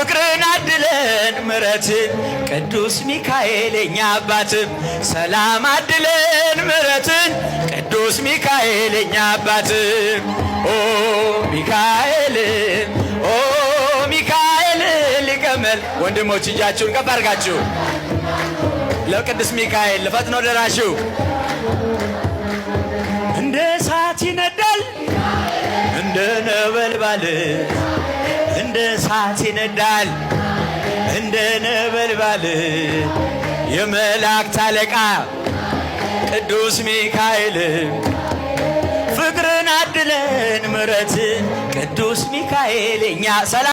ፍቅርን አድለን ምሕረትን ቅዱስ ሚካኤል የኛ አባትም ሰላም አድለን ምሕረትን ቅዱስ ሚካኤል የኛ አባትም ኦ ሚካኤል፣ ኦ ሚካኤል ሊቀመል። ወንድሞች፣ እጃችሁን ከፍ አድርጋችሁ ለቅዱስ ሚካኤል ለፈጥኖ ደራሹ። እንደ እሳት ይነዳል፣ እንደ ነበልባል፣ እንደ እሳት ይነዳል፣ እንደ ነበልባል የመላእክት አለቃ ቅዱስ ሚካኤል። ፍቅርን አድለን ምሕረትን ቅዱስ ሚካኤል እኛ ሰላም።